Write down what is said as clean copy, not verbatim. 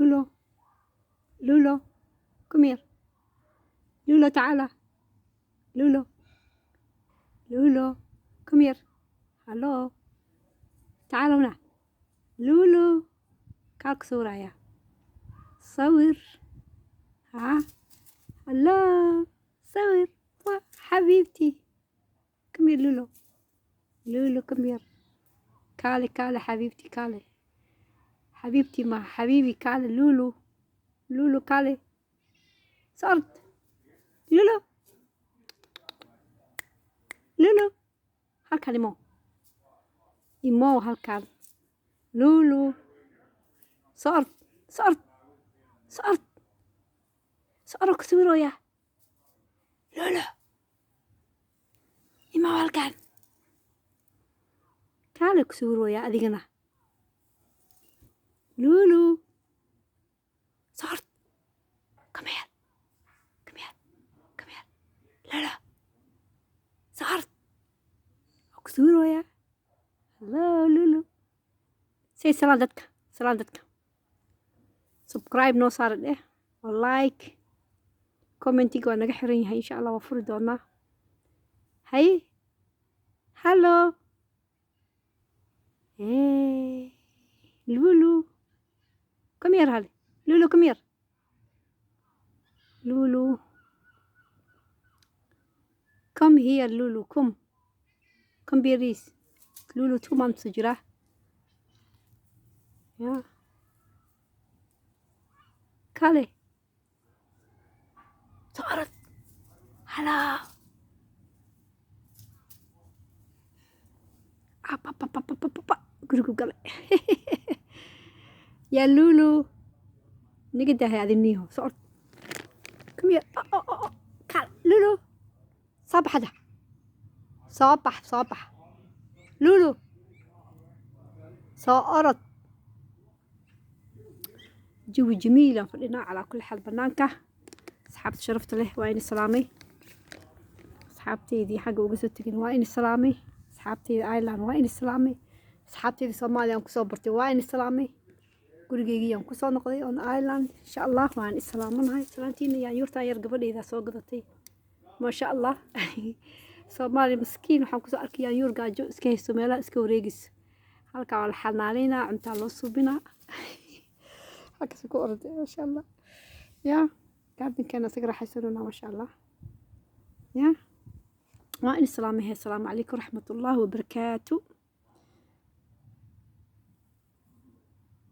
Lulo, Lulo, come here. Lulo, تعالى. Lulo, Lulo, come here. Hello, تعالى هنا. Lulo, kaal ku sawiraya. Sawir. Ha, hello, sawir. Wa xabiibti, come here. Lulo, Lulo, come here. Kaale, kaale xabiibti, kaale xabiibti, ma xabiibi, kaale. Lulu, Lulu, kaale. Soo Lulu, Lulu, halkaan imo, imo halkaan. Lulu, soo ord, soo ord, soo ord, soo ord, ku sawirooya. Lulu, imo halkaan, kaale, ku sawirooya adigana. Lulu, soo ord. Come here, come here, come here. Lulu, soo ord, waa ku sawirooya. Hello, Lulu, say salaan dadka, salaan dadka. Subscribe noo saara dheh oo like, commentiga waa naga xiran yahay. Insha Allah waa furi doonaa. Hay, hello. Hey, Lulu, come here. Hale Lulu, come here. Lulu, come here. Lulu, come, come. Beris Lulu 2 months jira ya. Kale, soo orod. Hello. Apapapapapapa, gurigu gale yaa. Lulu, niga dahay adi niho. Soo ord, come here. Oh, oh, oh, oh. Kale Lulu, soo baxda, soo bax, soo bax. Lulu, soo orod. Jawi jamiil aan fadhinaa calaa kulli xaal banaanka. Asxaabta sharafta leh, waa ini salaamay. Asxaabteydii xagga uga soo tegin, waa ini salaamay. Asxaabteyda Ireland, waa ini salaamay. Asxaabteyda Soomaaliya aan kusoo bartay, waa ini salaamay. Gurigeygii aan kusoo noqday on Ireland, insha Allah waan islaamanahay. Salaantiina yaanyuurtaan yar gabadheydaa soo gadatay, maasha Allah. Soomaaliya maskiin waxaan kusoo arkay yaanyuur gaajo iska haysto, meelaha iska wareegayso. Halkaa waa la xanaanaynaa, cuntaa loo suubinaa, halkaas ku orday, maasha Allah. Ya gardenkeena isaga raaxaysanona, maasha Allah. Ya waa in salaamahay. Asalaamu calaykum waraxmatullaahi wabarakaatu.